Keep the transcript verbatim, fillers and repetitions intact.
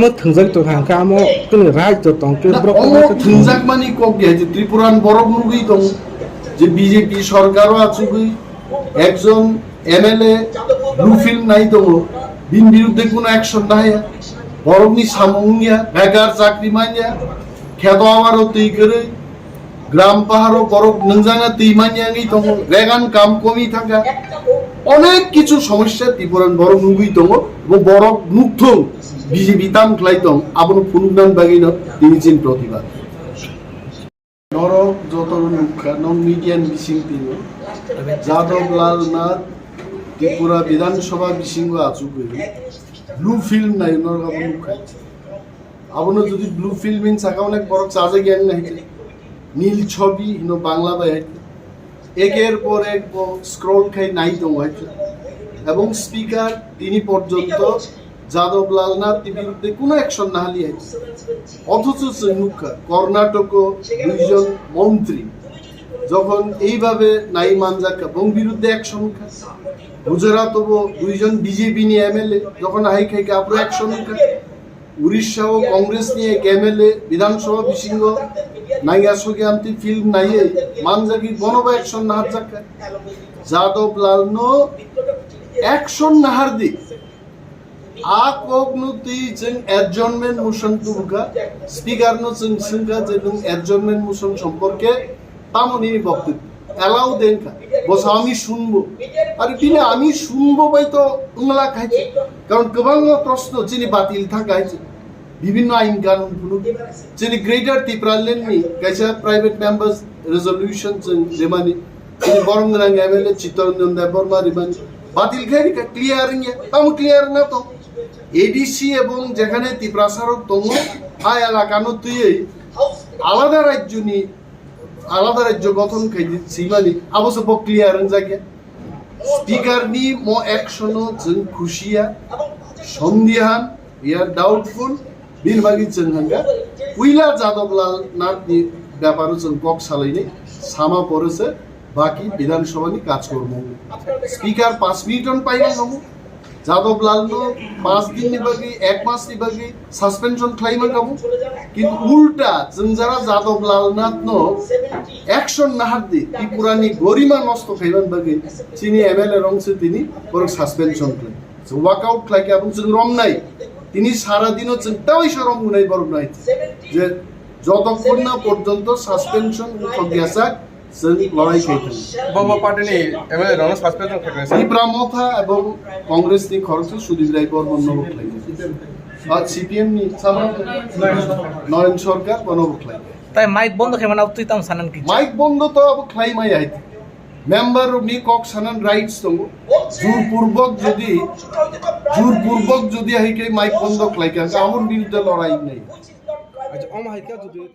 Omo thwngjak tongkha, hwnkhe amo chini right o tongkhe Na, borok omo khe thwngjak mani kok ya je Tripuran borok nugwi tong je B J P sorkaro achugwi ekjon M L A blue film nai tongo, bini biruddhe kuno action nahaya, borokni samung wngya, bekar chakri manya, kheto abaro twi kwrwi, gram paharo borok nwngjana twi manya wngwi tongo, regan kam komi thangkha, onek kichu somosya Tripuran borok nugwi tongo, bo borok nukthung B J P tam khlai tong, abono phunuknani bagwino tini chini protibad. Norok joto nukha, nong media ni bising tino. Jadab Lal Nath Tripura Bidhan Sabha bisingo achugwi blue film nai norok abo nukha. Abono jodi blue film hin saka onek borok chajak yang nai. Nil Chobi hino Bangla bai hai. Eker por ek bo scroll khai nai tongo hai. Ebong speaker tini porjonto Jadab Lal Nath ni biruddhe kuno action nahali hai. Othocho chwng nukha, Karnatako duijon montri jokhon eibabe nai manjakha, bong biruddhe action kha. Gujarat obo duijon B J P ni M L A jokhon hai khai kha, aphuru action kha. Urissa o Congress ni ek M L A Bidhan Sabha bisingo naiya sogya amtwi film naiye manjagwi bonobo action naharjakha. Jadab Lal no action nahardi. A kokno twi chwng adjournment motion tubukha, speaker no chwng swngkha je nwng adjournment motion somporke tamo nini boktobyo allow de wngkha, bo sa ami shunbo, are bini ami shunbo bai to wngla khai se, karon kwbangma proshno chini batil thangkha hai se, bibhinno ain kanun phunuk, chini Greater Tipraland ni kaisa private members resolution chwng remani, chini borom gwnang M L A Chittaranjan Debbarma remani, batil khai rikha, clear wngya, tamo clear wngna to. A D C ebong jekhane Tiprasa rok tongo, a elaka no twiwi alada rajyo ni, alada rajyo gothon khai di swimani, abo se bo clear wngjak ya. Speaker ni mo action o chwng khusi ya, sondihan, we are doubtful, bini bagwi chwng hwnkha puila Jadab Lal Nath ni beparo chwng kok salainai, sama pore se baki Bidhan Sabha ni kajkormo. Speaker panch minute on paina namu. Jadab Lal no panch din ni bagwi, ek mas ni bagwi suspension khlaima kamu. Kintu ulta chwng jara Jadab Lal Nath no action nahardi, Tripura ni gorima nosto khaiman bagwi chini M L A rong se tini borok suspension khlai. Chwng walkout khlai khe abong chwng romnai. Tini sara dino chwng tawi sa romnai borok nai. Je jotokhonna porjonto suspension thok yasak, chwng lorai khai thang. Bo, bo party ni M L A rokno suspension khlai kha. Tipra Motha ebong Congress ni khoroksa Sudip Rai Bormon no khlai. Ba C P M ni sama Noren Sarkar bono khlai. Tai mic bondo khe mana twi tam sanan ki? Mic bondo to abo khlai mai hai. Member rokni kok sanan rights tongo. Jur purbok jodi, jur purbok jodi hai khe mic bondo khlai kha, amon biruddhe lorai nai. Acha, om hai khe jodi